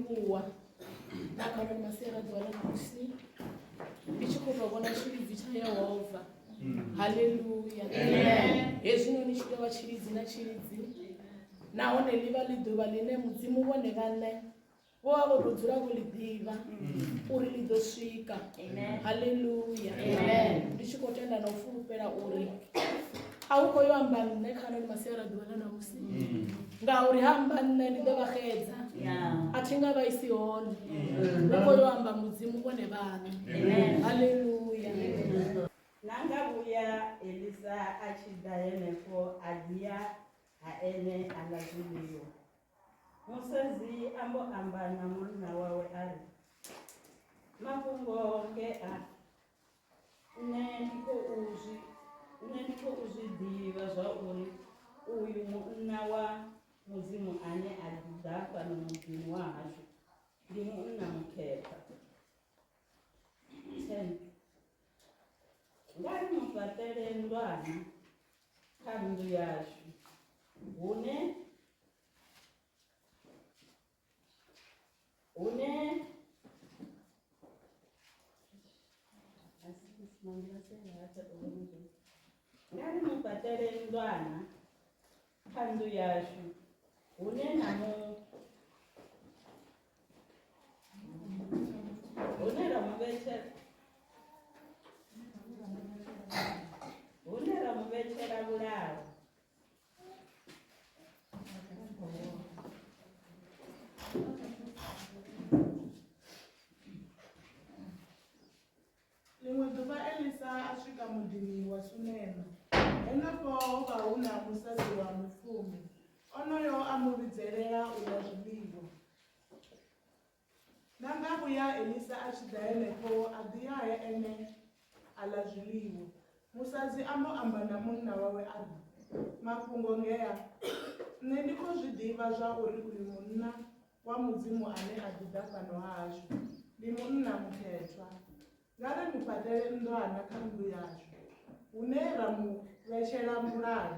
livhuwa na kha uri masiari a ḓuvha ḽa ṋamusi ndi tshi khou tou vhona tshilidzi tsha Yehova. Haleluya. Hezwinoni tshi tou vha tshilidzi na tshilidzi nahone ḽi vha ḽi ḓuvha ḽine Mudzimu vhone vhaṋe vho vha vho tou dzula vho ḽi ḓivha uri ḽi ḓo swika. Haleluya. Ndi tshi khou tenda na u fulufhela uri a hu khou yo amba nṋe kha ano masiari a ḓuvha ḽa ṋamusi ngauri ha amba nṋe ndi ḓo vha xedza a thi nga vha isi hone hu khou yo amba Mudzimu vhone vhaṋe. Haleluya. Na nga vhuya Elisa a tshi ḓa henefho a ḓi ya ha ene a ḽa zwiḽiwa. Musadzi a mbo amba na munna wawe a ri, Mafhungo ngea, nṋe ndi khou zwi nṋe ndi khou zwi ḓivha zwa uri uyu munna wa Mudzimu ane a ḓi ḓa fhano muḓini wa hashu ndi munna mukhethwa. 10 Nga ri mu fhaṱele nndwana kha nnḓu yashu hune hune nga ri mu fhaṱele nndwana kha nnḓu yashu hune na mu hune ra mu vhetshela hune ra mu vhetshela vhulalo. Ḽiṅwe ḓuvha Elisa a swika muḓini wa Sunema. Henefho ho vha hu na musadzi wa mupfumi. Onoyo a mu vhidzelela u ḽa zwiḽiwa. Na nga vhuya Elisa a tshi ḓa henefho a ḓi ya he ene a ḽa zwiḽiwa. Musadzi a mbo amba na munna wawe a ri, Mafhungo ngea, nṋe ndi khou zwi ḓivha zwa uri uyu munna wa Mudzimu ane a ḓi ḓa fhano ha hashu ndi munna mukhethwa. Nga ri mu fhaṱele nndwana kha nnḓu yashu, hune ra mu vhetshela mulalo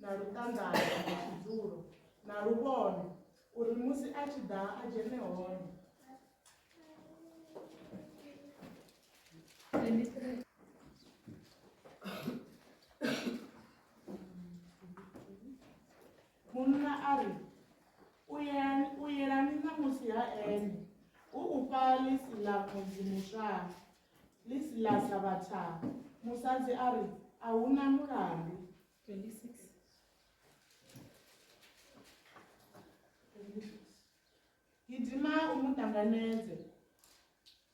na luṱanḓala na tshidzulo na luvhone, uri musi a tshi ḓa a dzhene hone. Munna a ri, U yelani ṋamusi ha ene, hu u fha ḽi si ḽa ṅwedzi muswa, ḽi si ḽa Sabatha. Musadzi a ri, A hu na mulandu. 26. Gidima u mu ṱanganedze,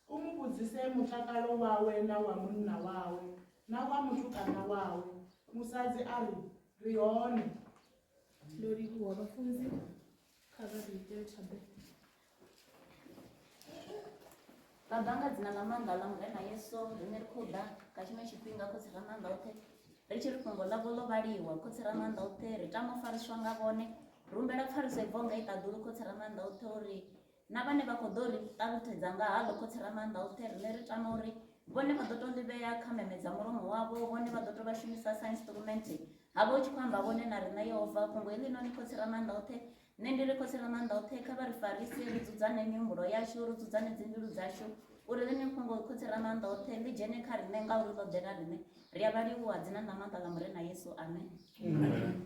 u mu vhudzise mutakalo wawe na wa munna wawe na wa mutukana wawe. Musadzi a ri, Ri hone. Ndo livhuwa vhafunzi kha vha ri itele thabelo. Baba nga dzina ḽa maanḓa ḽa Murena Yesu riṋe ri khou ḓa nga tshino tshifhinga khotsi Ramaanḓaoṱhe ri tshi ri fhungo ḽavho ḽo vhaliwa khotsi Ramaanḓaoṱhe ri tama u fariswa nga vhone ri humbela pfariso i bvaho ngei ṱaḓulu khotsi Ramaanḓaoṱhe uri na vhane vha khou ḓo ri ṱalutshedza nga haḽo khotsi Ramaanḓaoṱhe riṋe ri tama uri vhone vha ḓo tou ḽi vhea kha meme dza mulomo wavho vhone vha ḓo tou vha shumisa sa instrument ha vha hu tshi khou amba vhone na riṋe Yehova fhungo heḽinoni khotsi Ramaanḓaoṱhe Nṋe ndi ri, Khotsi Ramaanḓaoṱhe, kha vha ri farise, ri dzudzane mihumbulo yashu, ri dzudzane dzimbilu dzashu, uri ḽeneḽi fhungo, Khotsi Ramaanḓaoṱhe, ḽi dzhene kha riṋe ngauri ḽo ḓela riṋe. Ri a vha livhuwa dzinani ḽa maanḓa ḽa Murena Yesu. Amen.